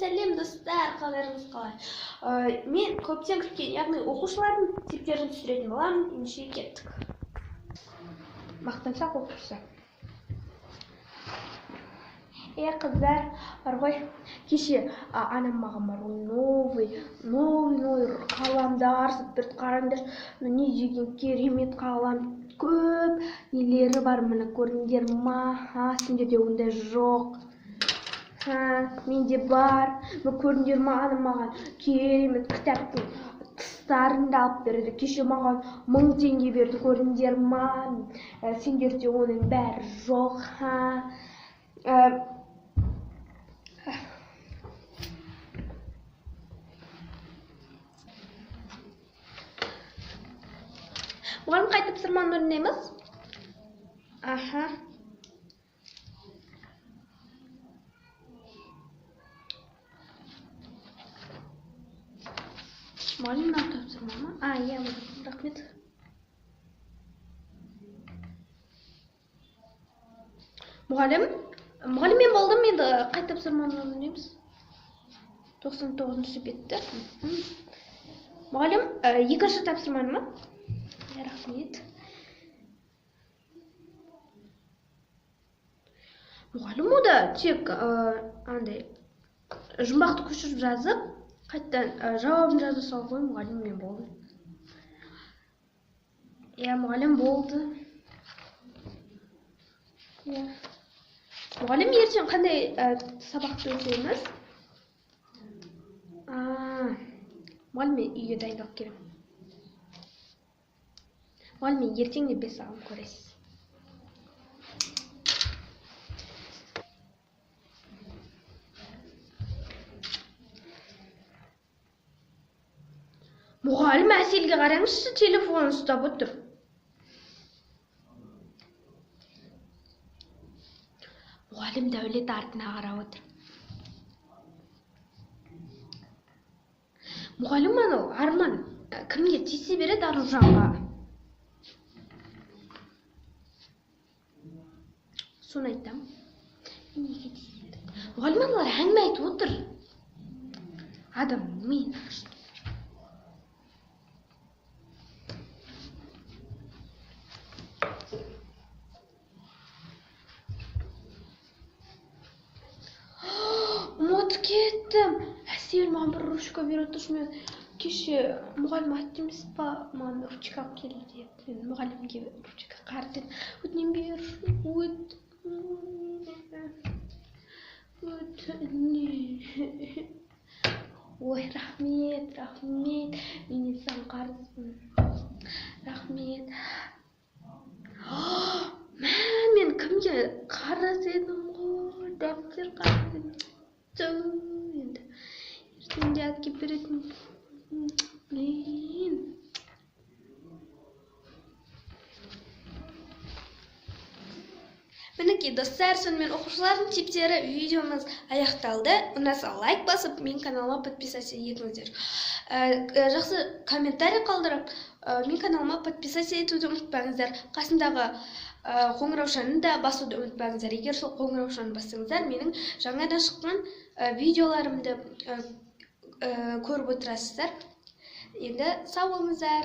Сәлем, достар, қалдарыңыз қалай? Мен көптен күткен, яғни оқушылардың типтерін түсіретін боламын. Ендеше кеттік. Мақтаншақ оқушы. Е, қыздар, бар ғой, кеше анам маған бар ғой, новый, новый, новый қаламдар сатып берді, қараңдар, не деген керемет қалам, көп нелері бар, міне көрдіңдер ма? Сендерде ондай жоқ. Менде бар. Міне көрдіңдер ма, анам маған керемет кітаптың тыстарын да алып берді. Кеше маған 1000 теңге берді, көрдіңдер ма? Сендерде оның бәрі жоқ. Мұғалім, қай тапсырманы орындаймыз? Аха. Мұғалім, мынау тапсырма ма? А, иә, рахмет. Мұғалім, мұғалім, мен болдым, енді қай тапсырманы орындаймыз? 99-шы бетті. Мұғалім, екінші тапсырманы ма? Рахмет. Мұғалім, о да тек андай жұмбақты көшіріп жазып, қайтадан жауабын жаза салу ғой, мұғалім, мен болдым. Иә, мұғалім, болды. Иә. Мұғалім, ертең қандай сабақты өтеміз? Мұғалім, мен үйге дайындалып келемін. Мұғалім, мен ертең де 5 аламын, көресіз. Мұғалім, Әселге қараңызшы, телефон ұстап отыр. Мұғалім, Дәулет артына қарап отыр. Мұғалім, анау Арман кімге тиісе береді? Аружанға. Соны айтам. Неге тиісе береді? Мұғалім, аналар әңгіме айтып отыр. Адам миын ашты. Ұмытып кеттім. Әсел маған бір ручка беріп отыршы. Мен кеше мұғалім айтты емес па, маған ручка алып кел деп. Мен мұғалімге ручка қарыз дедім. Өтінемін, берші, өтінемін. Ой, рахмет, рахмет. Мен де саған қарызбын. Рахмет. Мә, мен кімге қарыз едім ғой, дәптер қарыз едім. Енді ертең де алып келіп беретін. Блин. Мінекей, достар, сонымен оқушылардың типтері видеомыз аяқталды. Ұнаса лайк басып, менің каналыма подписаться етіңіздер. Жақсы комментарий қалдырып, менің каналыма подписаться етуді ұмытпаңыздар. Қасындағы қоңыраушаны да басуды ұмытпаңыздар. Егер сол қоңыраушаны бассаңыздар, менің жаңадан шыққан видеоларымды көріп отырасыздар. Енді сау болыңыздар.